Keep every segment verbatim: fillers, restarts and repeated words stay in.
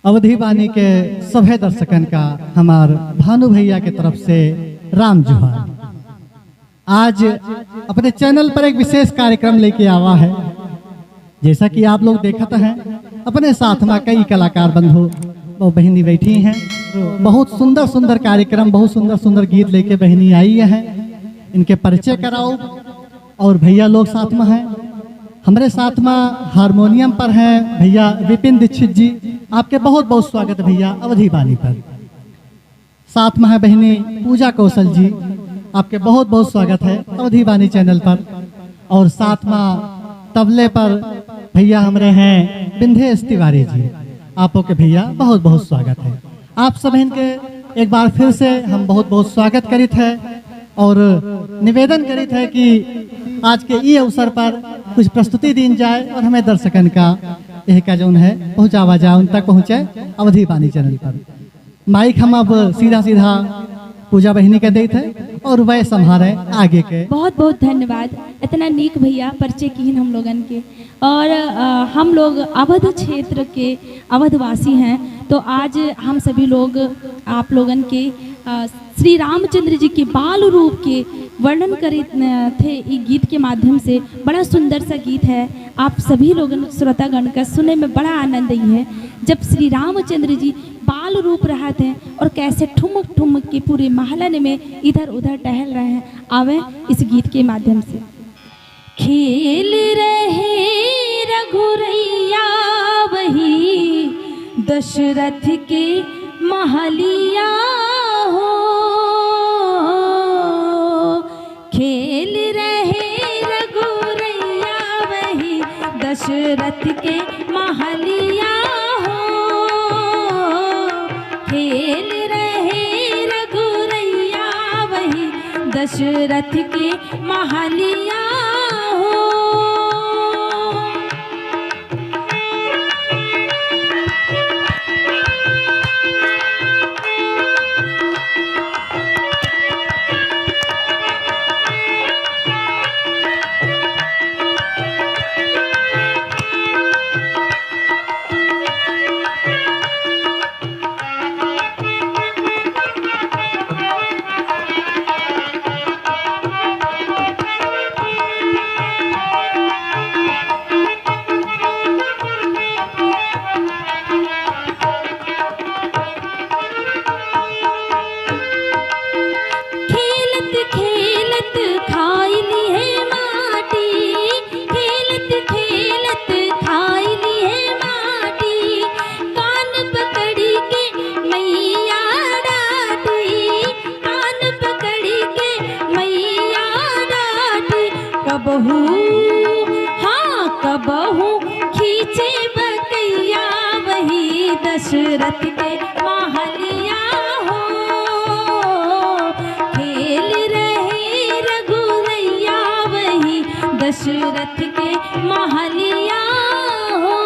अवधी बानी के सभे दर्शकन का हमार भानु भैया के तरफ से राम जोहार। आज अपने चैनल पर एक विशेष कार्यक्रम लेके आवा है। जैसा कि आप लोग देखत हैं, अपने साथ मा कई कलाकार बंधु और बहिनी बैठी हैं। बहुत सुंदर सुंदर कार्यक्रम, बहुत सुंदर सुंदर गीत लेके बहिनी आई हैं। इनके परिचय कराओ। और भैया लोग साथ मा हैं, हमरे साथ मा हारमोनियम पर हैं भैया विपिन दीक्षित जी। आपके बहुत बहुत स्वागत है भैया अवधी बानी पर। साथ मा है बहिनी पूजा कौशल जी, आपके बहुत बहुत स्वागत है अवधी बानी चैनल पर। और साथ मा तबले पर भैया हमरे हैं बिंदेश तिवारी जी, आपो के भैया बहुत बहुत स्वागत है। आप सभी के एक बार फिर से हम बहुत बहुत स्वागत करित है और निवेदन करित है कि आज के ई अवसर पर कुछ प्रस्तुति दीन जाए और हमें दर्शकन का यह का जौन है पहुँचावा जाए, उन तक पहुँचे अवधी बानी चैनल पर। माइक हम अब सीधा सीधा पूजा बहिनी के देत है और वह संभारे आगे के। बहुत बहुत धन्यवाद, इतना नीक भैया परिचय किहिन हम लोगन के। और अ, हम लोग अवध क्षेत्र के अवधवासी हैं, तो आज हम सभी लोग आप लोगन के अ, श्री रामचंद्र जी के बाल रूप के वर्णन करित अ, थे ई गीत के माध्यम से। बड़ा सुंदर सा गीत है, आप सभी लोगन श्रोतागण का सुने में बड़ा आनंद आई है। जब श्री रामचंद्र जी बाल रूप रहत हैं और कैसे ठुमक ठुमक के पूरे महलन में इधर उधर टहल रहे हैं, आवे इस गीत के माध्यम से। खेल रहे रघुरैया वही दशरथ के महलिया हो। खेल रहे रघुरैया वही दशरथ के महलिया हो। खेल रहे रघुरैया वही दशरथ के महलिया हो। खेलत खेलत खाई लिहे माटी, खेलत खेलत खाई लिहे माटी। कान पकड़ी के मैया डांटी, कान पकड़ी के मैया डांटी। कबहू, हाँ, कबहू खींचे बकैया वही दशरथ के महलिया हो। खेल रहे रघुरैया वही दशरथ के महलिया हो।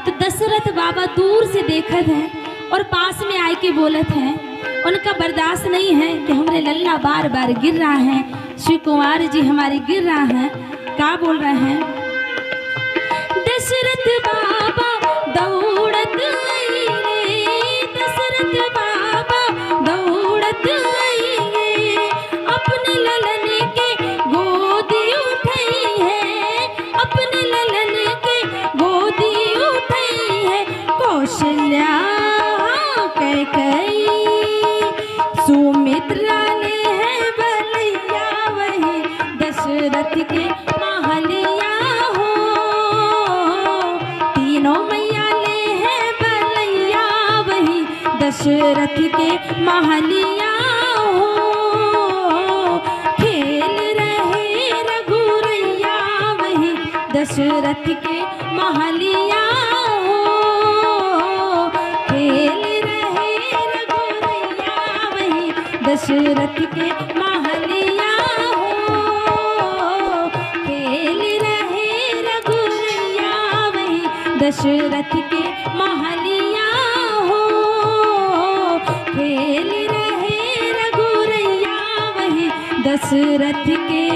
तो दशरथ बाबा दूर से देखत हैं और पास में आए के बोलत हैं, उनका बर्दाश्त नहीं है कि हमरे लल्ला बार बार गिर रहा है, शिव कुमार जी हमारे गिर रहा है। का बोल रहे हैं? दशरथ बाबा दौड़त अइले, दशरथ बाबा दौड़त अइले, अपने ललन के गोदी उठई है, अपने ललन के गोदी उठई है। कौशल्या कैकई सुमित्रा ले है बलैया, वही दशरथ के महलिया हो। तीनों मैया ले है बलैया, वही दशरथ के महलिया हो। खेल रहे रघुरैया, वही दशरथ के महलिया हो। खेल रहे रघुरैया, वही दशरथ के महलिया हो। खेल रहे रघुरैया, वही दशरथ के महलिया हो। खेल रहे रघुरैया, वही दशरथ के